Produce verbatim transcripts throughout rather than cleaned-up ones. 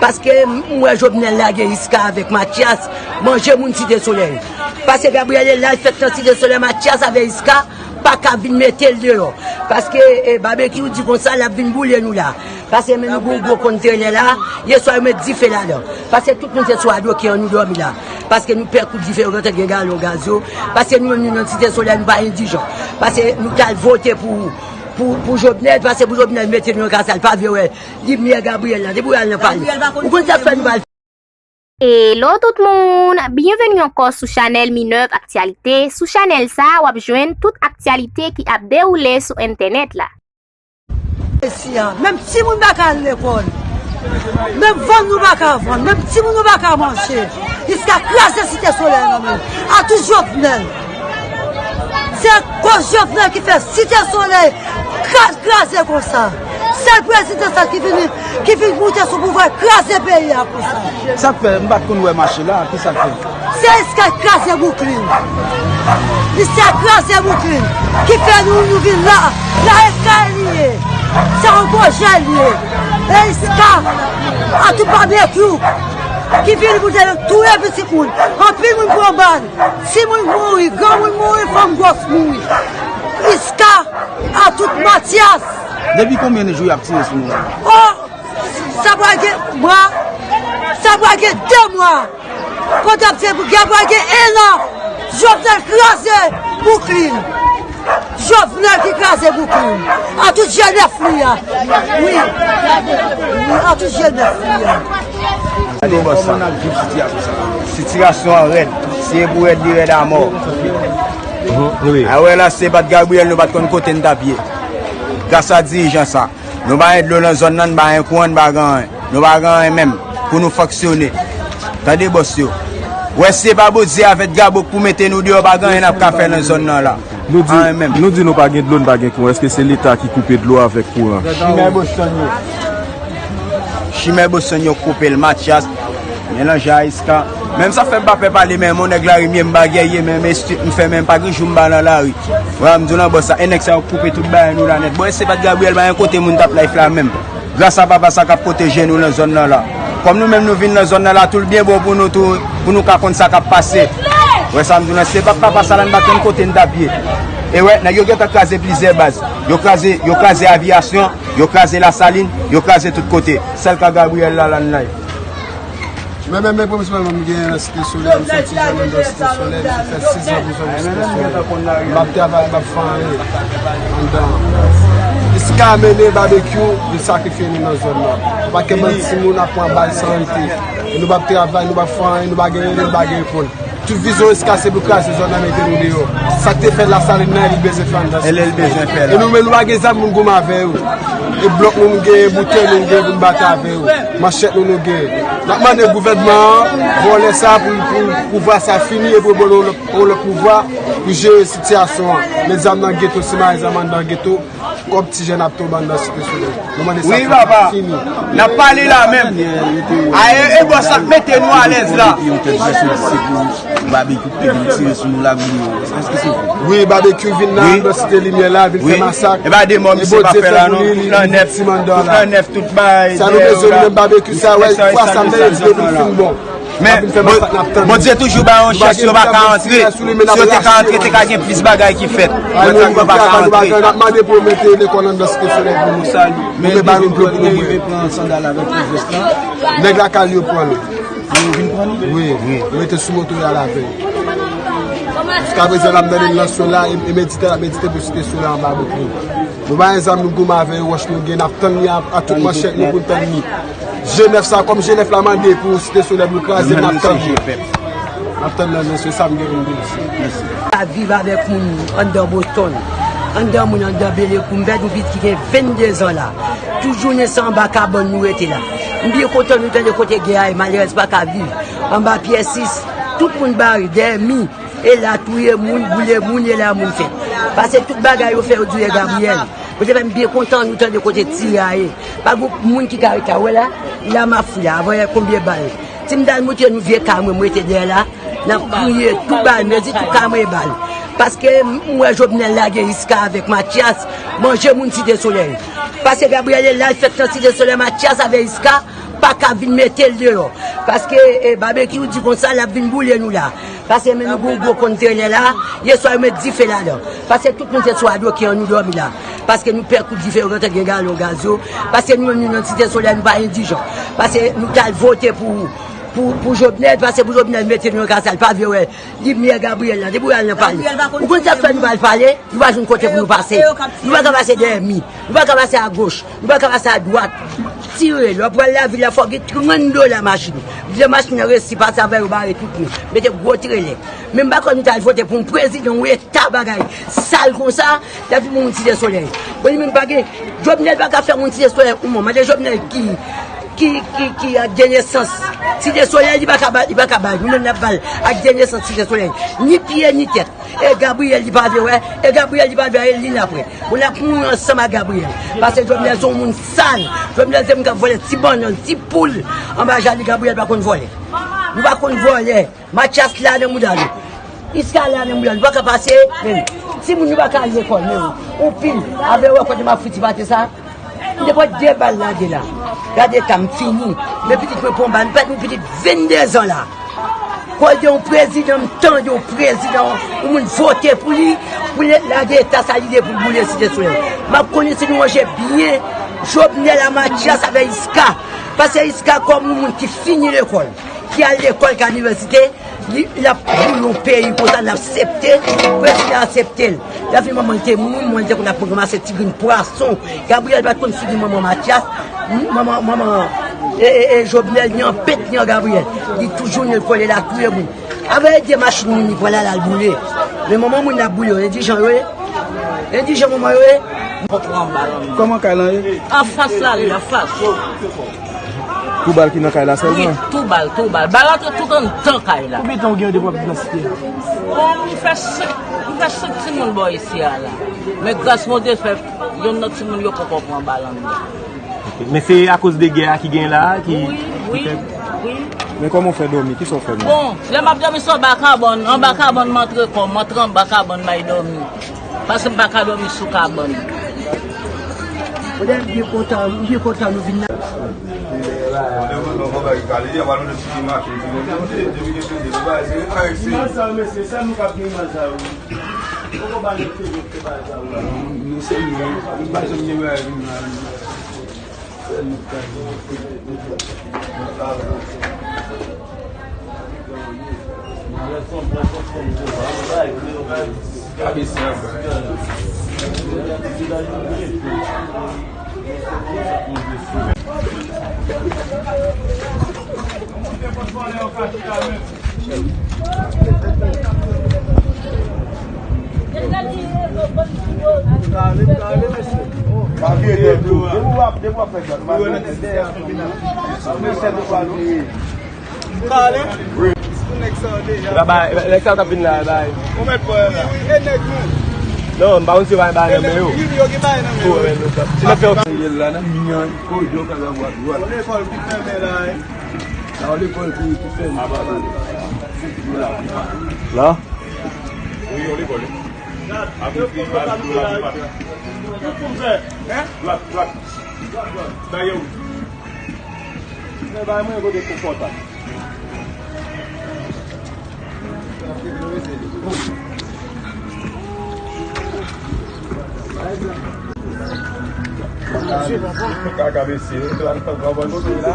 Paske m wè Jovenel lage Iska avèk Mathias manje moun Site Solèy. Paske Gabriel la fèt nan Site Solèy, Mathias avèk Iska pa ka vin mete l deyò. Paske e, Babekyou di konsa l ap vin boule nou la. Paske men nou gon gwo kontenè la, yèswa yo met dife ladan. Paske tout moun se sou adwoke an nou dòmi la. Paske nou pè kou dife yo gentan gen galon gaz yo. Paske nou menm nou nan Site Solèy nou pa endijan. Paske nou t al vote pou, pou, pou Jovenel, paske pou Jovenel mete nou nan kasa l pa vle wè. Limyè Gabriel la, depi w al nan palè. Ou konn sa k fè nou pa al. Hello tout moun! Byenveni ankò sou chanèl Minerve Actualité. Sou chanèl sa a, w ap jwenn tout aktyalite ki ap dewoule sou entènèt la. Isi a, menm timoun pa ka al lekòl. Menm vann nou pa ka vann, menm timoun nou pa ka manje. Jiska kraze Site Solèy nan men. Atout Jovenel. Se akoz Jovenel ki fè Site Solèy kra-, kraze konsa. Sèl prezidan sa ki vini, ki vin moute sou pouvwa, kraze peyi a konsa. Sa k fè m pa t konn wè mache la, ki sa k fè? Se Iska k kraze Brooklyn. Iska k kraze Brooklyn. Ki fè nou, nou vin la. La e kay li ye. Se yon pwojè li ye. E Iska, atout Babekyou, ki vin pou te touye pitit moun. Anpil moun pran bal. Timoun mouri, granmoun mouri, fanm gwòs mouri. Iska, atout Mathias. Depi konbyen de jou y ap tire sou nou? Oh! Sa pral gen mwa, sa pral gen de mwa. Kote ap se pou gen pral gen en an. Jovenel kraze Brooklyn. Jovenel ki kraze Brooklyn. Atout jenès li a. Wi. Wi, atout jenès li a. Gade kòman n ap viv sitiyasyon sa. Sitiyasyon an rèd. Si e pou rèd, li rèd amò. A wè la, si se pa t Gabriel, nou pa t konn kote n t ap ye. Gras a dirijan sa. Nou pa gen dlo nan zòn nan, n pa gen kouran, n pa gen anyen. Nou pa gen anyen menm pou nou fonksyone. Tande bòs yo. Wè si se pa Bondye avèk Gabo k pou mete nou deyò, pa gen anyen n ap ka fè nan zòn nan la. Nou di, anyen menm. Nou di nou pa gen dlo, n pa gen kouran. Èske se Leta ki koupe dlo avèk kouran? Chimè Boston yo. Chimè Boston yo koupe l, Mathias. Melanje a Iska. Menm sa fè m pa pè pale, men mon nèg Larimye m pa gèye, men m esti-, m fè men m pa gen jou m pa nan lari. Wè, m di w nan bòs sa, e nèg sa yo koupe tout bagay nou la nèt. Bon, e se pa t Gabriel, pa gen kote moun t ap life la menm. Gras a papa sa k ap pwoteje nou nan zòn nan la. Kòm nou menm nou vin nan zòn nan la, tou l byen bon pou nou tou, pou nou ka konn sa k ap pase. Wè sa m di w nan, se pa t papa sa la, n pa t konn kote n t ap ye. E wè, nèg yo gentan kraze plizyè baz. Yo kraze, yo kraze aviyasyon, yo kraze Lasalin, yo kraze tout kote. Sèl ka Gabriel la, la n life. Men, men, men, prensipalman, m gen nan Site Solèy, m se yon ti jèn anndan Site Solèy, m fè sis an prizon nan Site Solèy. M ap travay, m ap fè anyen anndan. Iska mennen Babekyou, vin sakrifye nou nan zòn nan. Pakèt bann timoun ap pran bal san rete. E nou p ap travay, nou p ap fè anyen, nou pa gen rele, nou pa gen reponn. Tout vizyon Iska se pou kraze zòn nan, mete nou deyò. Sa k te fèt Lasalin nan, e li bezwen fè anndan Site Solèy. E nou menm, nou pa gen zam pou n goumen avè yo. E blòk nou, nou gen, boutèy nou, nou gen pou n bat avè yo. Manchèt nou, nou gen. N ap mande gouvènman an, vòlè sa pou, pou pouvwa sa fini epi pou l yon lòt, yon lòt pouvwa pou jere sitiyasyon an. Met zam nan geto, simaye zam anndan geto, kòb ti jèn ap tonbe anndan Site Solèy. Nou mande sa pou fini. N ap pale la menm. A, e, e bòs ap mete nou alèz la. Babekyou te vin tire sou nou la, wi. Èske se vre? Wi, Babekyou vin nan, nan Site Limyè la, vin fè masak. E pa de mò misye pa fè la non. Tout nan nèf, tout nan nèf, tout bagay. Sa nou bezwen, nou menm Babekyou sa, wè, fwa sa m nan vle pou l fin bon. Men Bondye toujou bay yon chans, yo pa ka antre. Si yo te ka antre, te ka gen plis bagay ki fèt. Yo pa ka antre. N ap mande pou yo mete lekòl anndan Site Solèy pou nou. Pou yo pa nou pran sandal avèk vès lan. Nèg lakay yo pran l. Yo vin pran li? Wi, wi. Yo mete sou moto y al avè l. Jiskaprezan, n ap tande l nan syon la, e, e medite, l ap medite pou Site Solèy anba bout li. Nou pa gen zam, nou goumen avè yo, wòch nou gen, n ap tann li a, a tout manchèt nou pou n tann li. G nèf sa, kòm G nèf la mande pou Site Solèy pou l kraze, n ap tann li. N ap tann nan, se sa m gen pou m di. Mèsi. Ap viv avèk moun anndan Boston, anndan moun anndan Belekou, m pèdi yon pitit ki gen vennde zan la. Tout jounen se anba kabann nou rete la. M byen kontan nou tande kote gè a ye, malerèz pa ka viv. Anba pyè sis, tout moun bare, dèyè mi, e la touye moun, boule moun, e la moun fèt. Paske tout bagay yo fè yo touye Gabriyèl. Poutèt m byen kontan nou tande kote tire a ye. Pa gen moun ki ka rete a. Wè la, la m ap fou la, avanyè konbyen bal. Si m t al montre nou vye kay mwen, m rete dèyè la, n ap kriye, tout bal, mèdi tout kay mwen e bal. Paske m wè Jovenel lage Iska avèk Mathias manje moun Site Solèy. Paske Gabriyèl la fèt nan Site Solèy, Mathias avèk Iska pa ka vin mete l deyò. Paske, e, Babekyou di konsa, l ap vin boule nou la. Paske men nou gen yon gwo konn trelè la, yèswa yo met dife ladan. Paske tout moun se sou adoken an nou dòmi la. Paske nou pè kout dife yo gentan gen galon gaz yo. Paske nou menm nou nan Site Solèy, nou pa endijan. Paske nou t al vote pou, pou, pou Jovenel, paske pou Jovenel mete nou nan kasa, l pa vle wè limyè Gabriel la. Depi w al nan pale. Ou konn sa k fè nou pa al pale? Nou pa jwenn kote pou nou pase. Nou pa ka pase dèyè mi. Nou pa ka pase agoch. Nou pa ka pase adwat. Tire. Lè w pral lavil la, fò w gen trant dola machin. Lè machin nan resi pase avè yo bare tout moun. Mete gwo trelè. Men m pa kwè nou t al vote pou yon prezidan, yon eta bagay sal konsa, l ap vin moun Site Solèy. Bon, li menm pa gen, Jovenel pa ka fè moun Site Solèy yon moun. Mande Jovenel ki, ki, ki, ki ak dènye sans Site Solèy, li pa ka ba, li pa ka ba. Nou menm n ap ba l ak dènye sans Site Solèy. Ni pye, ni tèt. E Gabriel li pa vle wè, e Gabriel li pa vle wè, e li n ap wè. Bon, n ap mouri ansanm ak Gabriel. Paske Jovenel se yon moun sal. Jovenel se moun k ap vòlè ti bannann, ti poul anba jali. Gabriel pa konn vòlè. Nou pa konn vòlè. Matyas la nan mouda nou. Iska la nan mouda nou. Nou pa ka pase, men. Timoun nou pa ka al lekòl, men. Yon pil. Avè wè kote m ap fouti pate sa. M te pran de bal lage la. Gade eta m fini. Men pitit mwen pran bal, m pèdi yon pitit venndezan la. Kote yon prezidan, m tande yon prezidan, yon moun vote pou li, pou li lage eta sa li ye pou l boule Site Solèy. M ap konnen si nou ranje byen, Jovenel a Matyas avè Iska. Paske Iska kòm yon moun ki fini lekòl, ki al lekòl, ki al inivèsite, li, l ap boule yon peyi konsa, n aksepte, prezidan aksepte l. Lè fini manman l te mouri, manman l te konn ap ranmase ti grenn pwason. Gabriel pa t konn figi manman Matyas, manman, manman, e, e, e Jovenel, ni an pent, ni an Gabriel. Li toujou ni l kole la, touye moun. Avè de machin moun li pran la, l al boule. Men manman moun ap boule yo, endijan yo ye. Endijan manman yo ye. Kòman kay lan ye? Anfas la, li anfas. Tou bal ki nan kay la sèlman? Wi, tou bal, tou bal. Bal antre tout anndan kay la. Konbyen tan w gen depi w ap viv nan Site a? Bon, m fè senk, m fè senk timoun bò isi a la. Men gras Bondye fè, yonn nan timoun yo poko pran bal anndan. Ok. Men se akoz de gè a ki gen la a ki, wi, ki fè. Wi. Men kòman w fè dòmi? Kisa w fè menm? Bon, lè m ap dòmi se anba kabann, anba kabann m antre kò m, m antre anba kabann m al dòmi. Paske m pa ka dòmi sou kabann. Kote m byen kontan, m byen kontan nou vin la. Imaj sa yo, mesye, sèl nou k ap gen imaj sa yo. Poko ba nou tele, se pa sa, wi. Nou se nou, nou pa janm gen bagay vin la. Pa vire tèt ou. Depi w ap, depi w ap fè sa, nou pa vire tèt. Mesye, nou pa vire. Kale. Wi. Pou nèg sa yo deja. Ba, ba, nèg sa yo k ap vin la, bay. Ou mèt pran la. Wi, wi, e nèg nou. Non, m pa konn si yo bay bagay nan men yo. Wi, wi, yo gen bagay nan men yo. Ti mèt fè yon ti. Yo la nan mitan koridò kay la, bwa dwat. Lekòl ki fèmen la, wi. Nan lekòl ki, ki fèmen. La? Wi, yon lekòl. Apre, pi mal, pi mal, pi mal. Plat, plat. Dayè, wi. Men bay mwen kote konfòtab. Kaka mesye, la, la, la, la.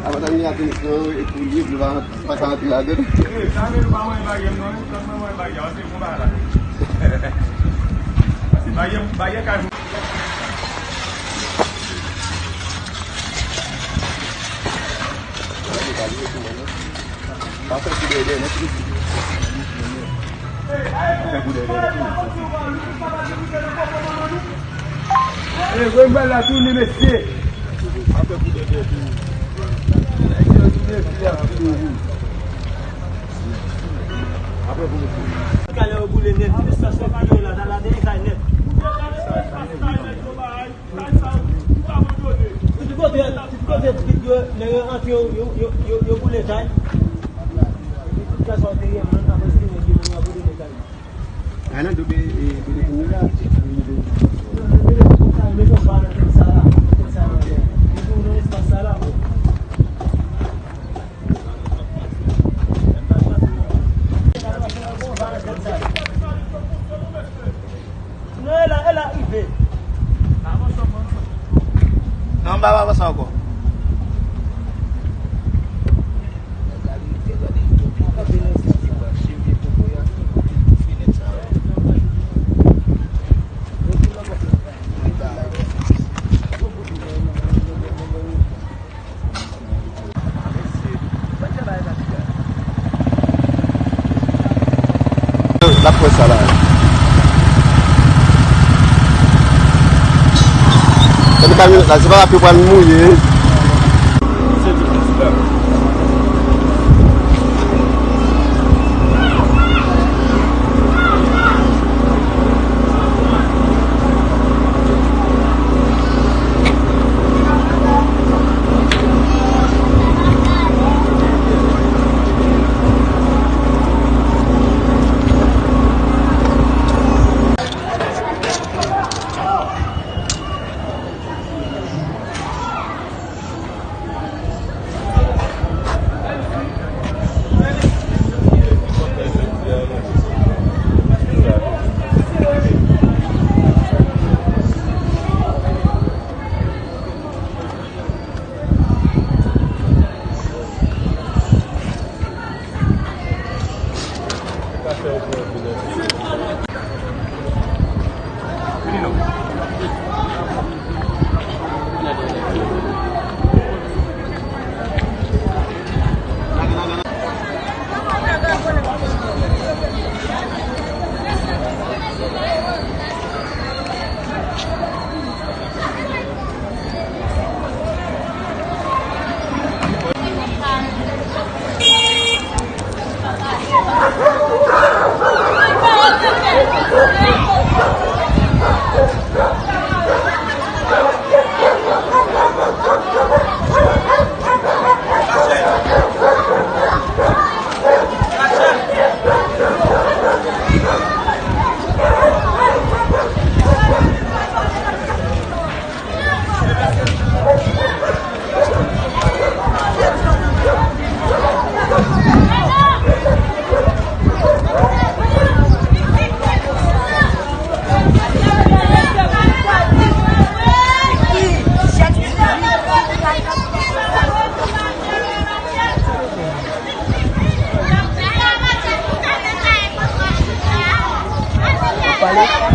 Avantaj li atenisman yo, epi li, li pa, pa ka antre ladan. Pa fè kou dèyè, dèyè, non, pitit. Pa fè kou dèyè, dèyè, non. E, gwo bal la tounen, mesye. Pa fè kou dèyè, dèyè, dèyè. Nèg yo tounen, fi a tounen. Apre pou mesye. Kalè yo boule nèt, tout sa sòti yo la, nan la de kay nèt. Tout kote. Yo te di yo, nèg yo antre, yo, yo, yo, yo boule kay. Epi tout kay sa yo te renmen, apre se te nèg yo menm yo boule kay. A nan do be, e, be de kounye la. Yo mete yon ba nan tèt sa la, nan tèt sa la, yo mete yon nan espas sa la. Non, e la, e la rive. Non, m pa, pa avanse ankò. L ap pran sa la. Gade kamyonèt la, se pa lapli pral mouye. Pale.